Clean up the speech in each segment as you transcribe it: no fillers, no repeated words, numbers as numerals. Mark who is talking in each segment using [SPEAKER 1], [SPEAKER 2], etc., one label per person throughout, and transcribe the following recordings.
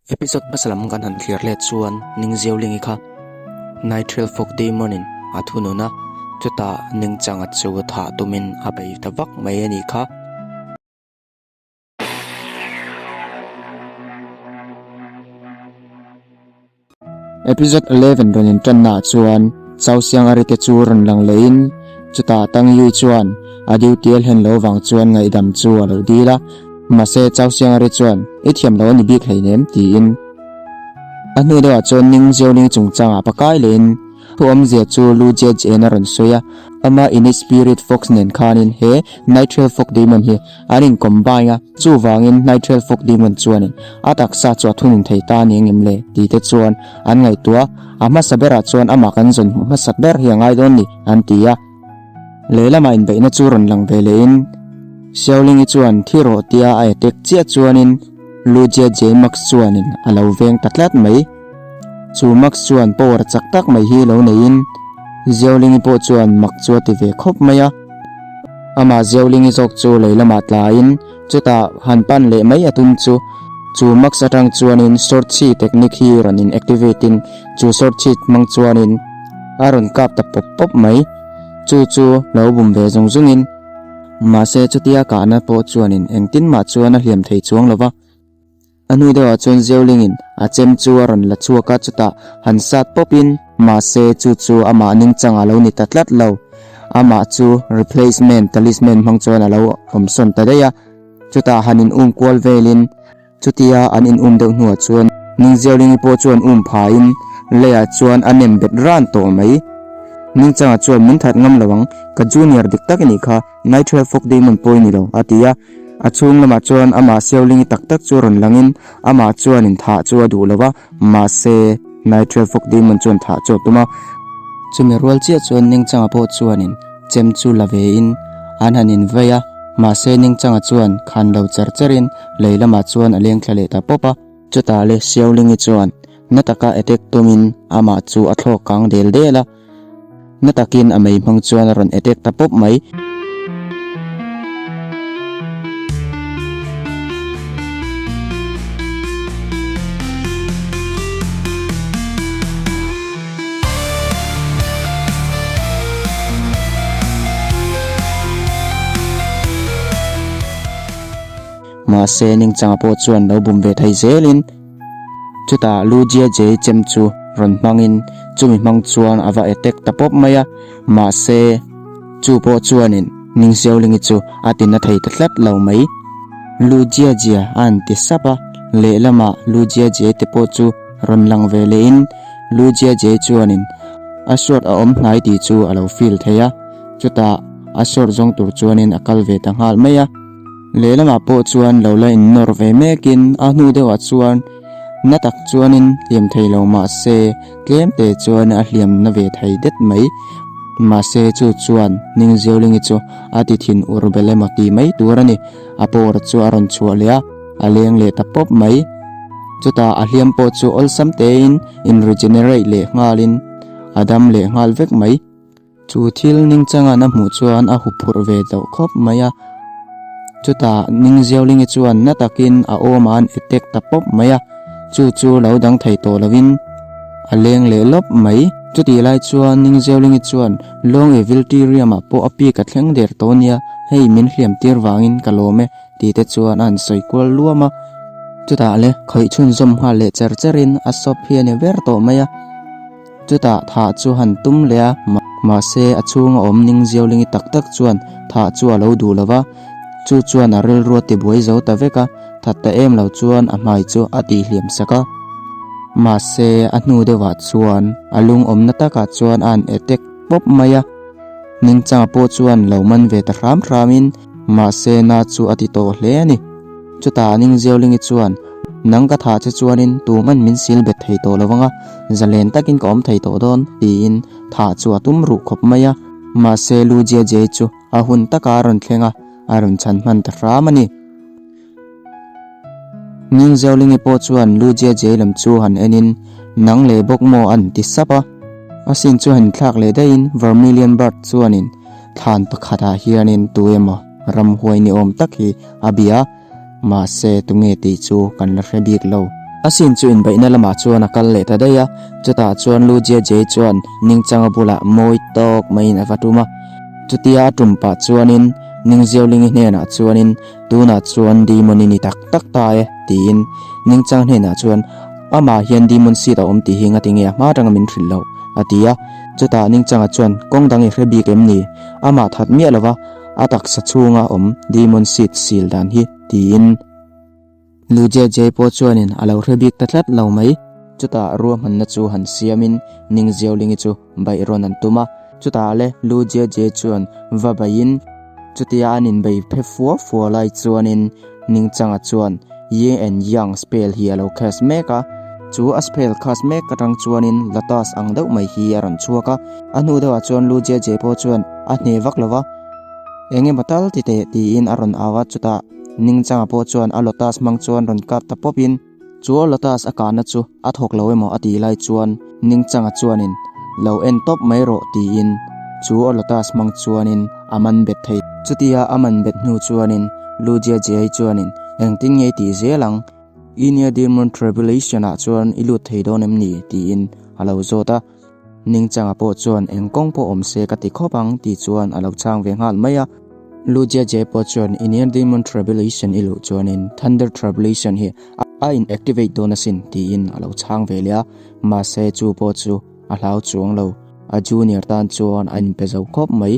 [SPEAKER 1] Episode hmasa lam kan han thlir let chuan Ningziaulingi kha Nighthill Fog Demon in a thunun a, chutah Ningchanga chu thah tumin a bei ta vak mai a nih kha.
[SPEAKER 2] Episode 11 rawn inṭanna ah chuan Chau Siangari te chu rawn lang lehin chutah Tang Yui chuan a duty a hlen lo vang chuan ngaihdam chu a lo dil a, mahse Chau Siangari chuan i thiam lo a ni bik hleinem tiin a hnu deuhah chuan Ning Jiaoling chungchangah pakai lehin thu awmzia chu Lu Jiajian a rawn sawi a, ama Innate Spirit Fox nen khanin he Nighthill Fog Demon hi An in combine a, chuvangin Nighthill Fog Demon chuanin a taksa chu a thunun thei ta ni engem le tih te chuan an ngaihtuah a, a hmasa berah chuan amah kan zawn hmuh hmasak ber hi a ngai dawn ni an ti a. Lehlamah inbeihna chu rawn lang ve lehin Xiaoling-i chuan thi rawh tia a attack chiah chuanin Lu Jie Jie Max chuanin a lo veng ta tlat mai. Chu Max chuan power chak tak mai hi lo neiin Xiaoling-i pawh chuan mak chu a ti ve khawp mai a. Amah Ziaulingi zawk chu lei lamah tlaiin chutah han pan leh mai a tum chu chu max atang chuanin short chi technique hi rawn in activate in chu short chi hmang chuanin a rawn kap ta pawp pawp mai. Chu chu lo bum ve zung zungin mahse chutia kahna pawh chuanin engtin mah chuan a hliam thei chuang lova. A hnu deuhah chuan Zeulingin a chem chu a rawn la chhuak a, chutah han sat pawpin mahse chu chu amah ningchang a lo ni ta tlat lo. Amah chu replacement talisman hmang chuan a lo awmsawn ta daih a, chutah han in um kual velin chutia an in um deuh hnuah chuan Ningziaulingi pawh chuan um phain leiah chuan a nem bet ran tawh mai. Ningchanga chuan min that ngam lo ang, ka junior dik tak i nih kha, Nighthill Fog Demon pawh i ni lo, a ti a. A chhung lamah chuan amah Siaulingi tak tak chu rawn langin amah chuanin thah chu a duh lo va, mahse Nighthill Fog Demon chuan thah chu a tum a.
[SPEAKER 1] Chumi rual chiah chuan Ningchanga pawh chuanin chem chu la vein an han invei a, mahse Ningchanga chuan khan lo cher cherin lei lamah chuan a leng thla leh ta pawp a.
[SPEAKER 2] Chutah le Siaulingi chuan na taka attack tumin amah chu a thlawk kang del del a, na takin a mei hmang chuan a rawn attack ta pawp mai. Mahse Ningchanga pawh chuan lo bum ve thei zelin chutah Lu Jia Jei chem chu rawn hmangin chumi hmang chuan a va attack ta pawp mai a, mahse chu pawh chuanin Ning Xiaolingi chu a ti na thei ta tlat lo mai. Lu Jia Jia a han ti sap a, lehlamah Lu Jia Jei te pawh chu rawn lang ve lehin Lu Jia Jei chuanin a sword a awm hnai tih chu a lo feel thei a, chutah a sword zawng tur chuanin a kal ve ta nghal mai a. Lehlamah pawh chuan lo la innawr ve mekin a hnu deuhah chuan na tak chuanin hliam thei lo mah se tlem te chuan a hliam na ve thei det mai. Mahse chu chuan Ningziaulingi chu a ti thin ur bel emaw tih mai tur a ni. A pawr chu a rawn chhuah leh a, a leng leh ta pawp mai. Chutah a hliam pawh chu awlsam tein in regenerate leh nghalin a dam leh nghal vek mai. Chu thil Ningchanga'n a hmuh chuan a huphurh ve tawh khawp mai a. Chutah Ningziaulingi chuan na takin a awmah an attack ta pawp mai a, chu chu lo dang thei tawh lovin a leng leh lawp mai. Chutih lai chuan Ningziaulingi chuan Long Evil Tiriam-ah pawh a pik a thleng der tawh nia, hei min hliam tir vangin ka lawm e tih te chuan a han sawi kual luam a. Chutah le khawih chhunzawm nghal leh cher cherin a sawp hi a ni ber tawh mai a. Chutah thah chu han tum leh a, mahse a chhunga awm ning Ziaulingi tak tak chuan thah chu a lo duh lo va, chu chuan a rilru a tibuai zo ta vek a, that ta em lo chuan a hmai chu a tihhliam sak a. Mahse a hnu deuhah chuan a lungawmna takah chuan a han attack pawp mai a, Ningchanga pawh chuan lo man ve ta hram hramin mahse na chu a ti tawh hle a ni. Chutah Ning Ziaulingi chuan, Nang ka thah che chuanin tuman min sil bet thei tawh lo vang a, zalen takin ka awm thei tawh dawn, tiin thah chu a tum ruh khawp mai a. Mahse Lu Jia Jie chu a hun taka a rawn thleng a, a rawn chhan hman ta hram a ni. Ning Ziaulingi pawh chuan Lu Jia Jie lam chu han enin, Nang leh bawk maw an ti sap a. A sin chu han thlak leh daihin Vermilion Bird chuanin thlan pakhatah hianin tu emaw ramhuai ni awm tak hi a bia a, mahse tunge tih chu kan la hre bik lo.
[SPEAKER 1] A scene chu inbeihna lamah chuan a kal leh ta daih a, chutah chuan Lu Jie Jie chuan Ningchanga bulah mawi tawk maiin a va tum a. Chutia a tum pah chuanin Ningziaulingi hnenah chuanin tunah chuan demon i ni tak tak ta e tiin Ningchanga hnenah chuan amah hian demon seat a awm tih hi ngati nge a hma atanga min hrilh loh a ti a. Chutah Ningchanga chuan kawng dang i hre bik em ni? Amah that miah lova a taksa chhunga awm demon seat sil dan hi tiin Nu JJ pawh chuanin a lo hre bik ta tlat lo mai. Chutah ruahmanna chu han siamin Ning Ziaulingi chu baih rawn an tum a. Chutah le Lu JJ chuan va baihin chutia an inbei phe fua fua lai chuanin Ning Changa chuan Yin and Yang spell hi a lo cast mek a. Chu a spell cast mek atang chuanin lotus ang deuh mai hi a rawn chhuak a. A hnu deuhah chuan Lu JJ pawh chuan a hne vak lo va. Eng emaw tal ti teh tiin a rawn au a, chutah Ningchanga pawh chuan a lotus hmang chuan rawn kap ta pawp in, chu a lotus a kahna chu a thawk lo emaw a tih lai chuan Ningchanga chuanin lo en tawp mai rawh tiin chu a lotus hmang chuanin a man bet thei. Chutia a man bet hnu chuanin Lu Jia Jiai chuanin engtin nge i tih zel ang, Inia Demon Tribulation ah chuan i lut thei dawn em ni tiin a lo zawt a. Ningchanga pawh chuan eng kawng pawh awm se ka ti khawp ang tih chuan a lo chhang ve nghal mai a. Lu Jie Jie pawh chuan Inner Demon Tribulation i luh chuanin Thunder Tribulation hi a in activate dawn asin tiin a lo chhang ve leh a, mahse chu pawh chu a hlau chuang lo, a junior tan chuan a inpe zo khawp mai.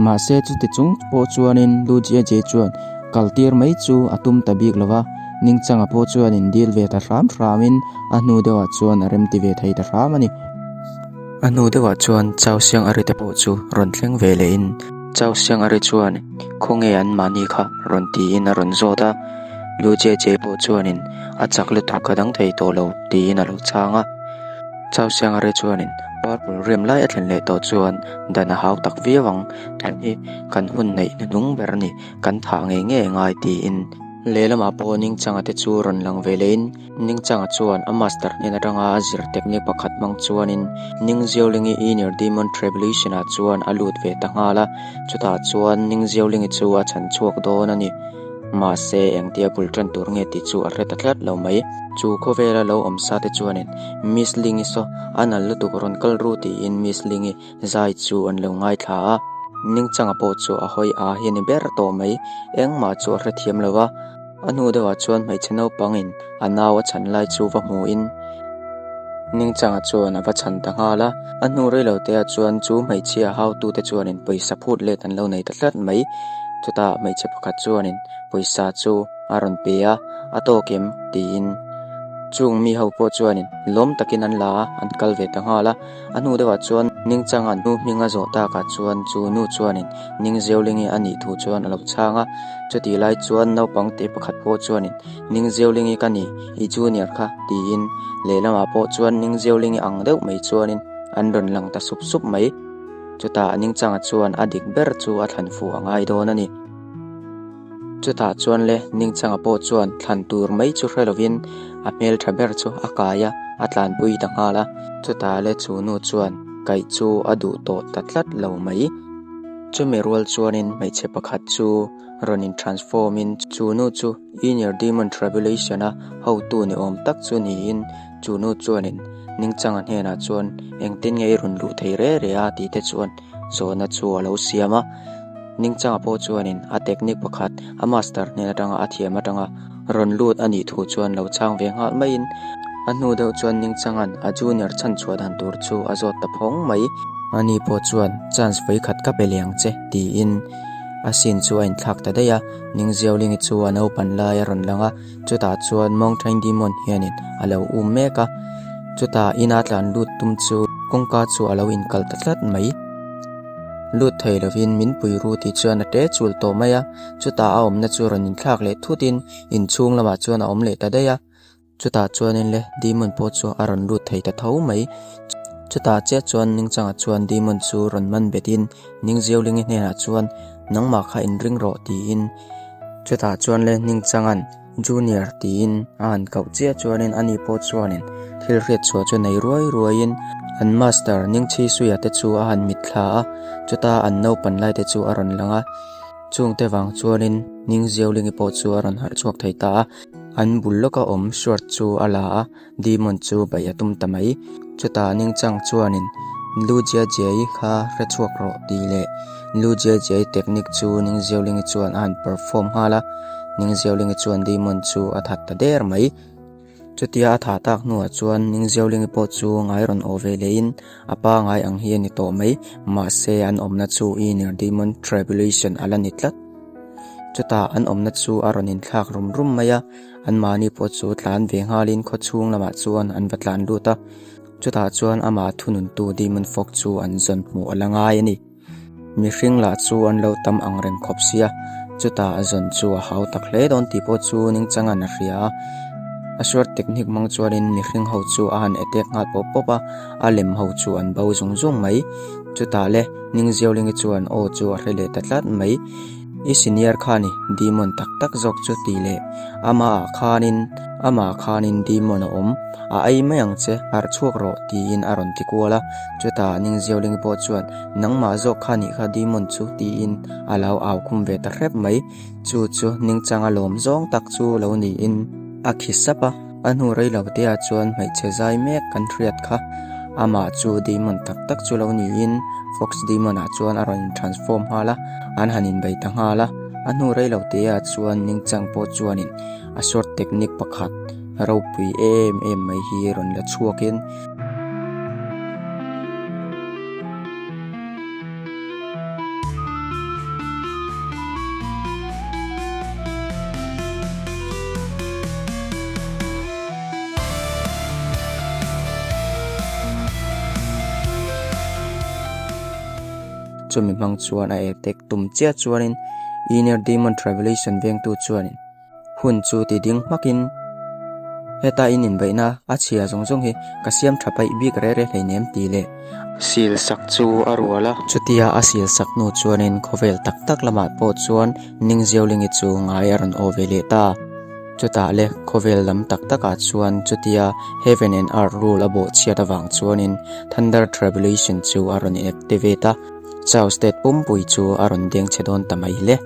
[SPEAKER 1] Mahse chuti chung pawh chuanin Lu Jie Jie chuan kal tir mai chu a tum ta bik lo va, Ningchanga pawh chuanin dil ve ta hram hramin a hnu deuhah chuan a remti ve thei ta hram a ni. A hnu deuhah chuan Chau Siang Ari te pawh chu rawn thleng ve lehin Chau Siang Ari chuan khawnge an mahni kha rawn tiin a rawn zawt a, Lu Jie Jie pawh chuanin a chak lutuk ka dang thei tawh lo tiin a lo chhang a. Chau Siang Ari chuanin Purple riam lai a thlen leh tawh chuan dan a hau tak viau ang, tun hi kan hun neih hnuhnung ber a ni, kan thah ngei ngei a ngai tiin. Lehlamah pawh Ningchanga te chu rawn lang ve lehin Ningchanga chuan a master hnen atanga a zir technique pakhat hmang chuanin Ningziaulingi Inner Demon Tribulation ah chuan a lut ve ta nghal a, chutah chuan Ningziaulingi chu a chhan chhuak dawn a ni. Mahse engtia bul tan tur nge tih chu a hre ta tlat lo mai. Chu khawvela lo awm sa te chuanin Miss Lingi saw a nal lutuk rawn kal ru tiin Miss Lingi zai chu an lo ngaithla a. Ningchanga pawh chu a hawi a hi a ni ber tawh mai. Engmah chu a hrethiam lo a. A hnu deuhah chuan hmeichhe naupangin a nau a chhan lai chu va hmuhin Ningchanga chuan a va chhan ta nghal a. A hnu rei lo teah chuan chu hmeichhia hautute chuanin pawisa phut let an lo nei ta tlat mai. Chutah hmeichhe pakhat chuanin pawisa chu a rawn pe a, a tawk em? tiin chung mi ho pawh chuanin lawm takin an la a, an kal ve ta nghal a. A hnu deuhah chuan Ningchanga nu hming a zawh takah chuan chu nu chuanin Ningzeulingi a nih thu chuan a lo chhang a. Chutih lai chuan naupang te pakhat pawh chuanin Ningzeulingi ka ni, i junior kha tiin lehlamah pawh chuan Ningzeulingi ang deuh mai chuanin an rawn lang ta sup sup mai. Chutah Ningchanga chuan a dik ber chu a thlan fuh a ngai dawn a ni. Chutah chuan le Ningchanga pawh chuan thlan tur mai chu hre lovin a hmeltha ber chu a kai a, a tlanpui ta nghal a. Chutah le chu nu chuan kaih chu a duh tawh ta tlat lo mai. Chumi rual chuanin hmeichhe pakhat chu rawn in transform in chu nu chu Inner Demon Tribulation a hotu ni awm tak chu niin chu nu chuanin Ningchanga hnenah chuan engtin nge i rawn luh thei re re a tih te chuan zawhna chu a lo siam a. Ningchanga pawh chuanin a technique pakhat a master hnen atanga a thiam atanga rawn lut a nih thu chuan lo chhang ve nghal maiin a hnu deuh chuan Ningchanga'n a junior chhan chhuah dan tur chu a zawt ta phawng mai. Ani pawh chuan chance vawikhat ka pe leh ang che tiin a scene chu a inthlak ta daih a, Ningziaulingi chu a naupan lai a rawn lang a, chutah chuan Mountain Demon hianin a lo um mek a, chutah ina tlan lut tum chu kawngka chu a lo inkalh ta tlat mai. Lut thei lovin min pui ru tih chuan a ṭe chul tawh mai a, chutah a awmna chu rawn inthlak leh thutin inchhung lamah chuan a awm leh ta daih a, chutah chuanin le Demon pawh chu a rawn lut thei ta tho mai. Chutah chiah chuan Ningchanga chuan Demon chu rawn man betin Ningziaulingi hnenah chuan nangmah kha inring rawh tiin chutah chuan le Ningchanga'n Junior tiin a han koh chiah chuanin ani pawh chuanin thil hriat chhuah chu nei ruai ruaiin an master Ningchhi Suia te chu a han mitthla a, chuta an naupan lai te chu a rawn lang a, chungte vang chuanin Ningziaulingi pawh chu a rawn harh chhuak thei ta a. An bul lawka awm sword chu a la a, Demon chu beih a tum ta mai. Chutah Ningchang chuanin Lu Jiajiai kha hre chhuak rawh tih leh Lu Jiajiai technique chu Ning Xiaolingi chuan a han perform nghal a, Ning Xiaolingi chuan Demon chu a that ta der mai. Chutia a thah tak hnuah chuan Ning Xiaolingi pawh chu ngai rawn awh ve lehin a pa ngai ang hi a ni tawh mai, mahse an awmna chu Inner Demon Tribulation a la ni tlat. Chutah an awmna chu a rawn inthlak rum rum mai a. Anmahni pawh chu tlan ve nghalin khaw chhung lamah chuan an va tlan lut a, chutah chuan amah thununtu Demon Fog chu an zawn hmuh a la ngai a ni. Mihring lah chu an lo tam ang reng khawp sia, chutah a zawn chu a hau tak hle dawn tih pawh chu Ningchanga'n a hria a. A sword technique hmang chuanin mihring ho chu a han attack nghal pawp pawp a, a lem ho chu an bo zung zung mai. Chutah le Ningziaulingi chuan aw chu a hre leh ta tlat mai. I senior kha ni, demon tak tak zawk chu tih leh amah ah khanin amah khanin demon a awm, a ei mai ang che, harh chhuak rawh tiin a rawn ti kual a, chutah Ningziauling pawh chuan nangmah zawk kha nih kha demon chu tiin a lo au khum ve ta hrep mai, chu chu Ningchanga lawm zawng tak chu lo niin a khi sap a. A hnu rei lo te ah chuan hmeichhe zai mek kan hriat kha amah chu demon tak tak chu lo niin fox demon ah chuan a rawn in transform nghal a, an han inbei ta nghal a, a hnu rei lo te ah chuan Ningchang pawh chuanin a sword technique pakhat ropui em em mai hi rawn la chhuak in. Chumi hmang chuan a attack tum chiah chuanin Inner Demon Tribulation vengtu chuanin Hun chu ti ding hmakin heta in inbeihna a chhia zawng zawng hi ka siam tha paih bik reh reh hleinem tih leh sil sak chu a rual a. Chutia a sil sak hnu chuanin khawvel tak tak lamah pawh chuan Ningziaulingi chu ngai a rawn aw ve leh ta. Chutah le khawvel lam tak takah chuan chutia Heaven and Earth rule a bawhchhiat avang chuanin Thunder Tribulation chu a rawn inactivate a, Chao State pumpui chu a rawn deng chhe dawn ta mai le.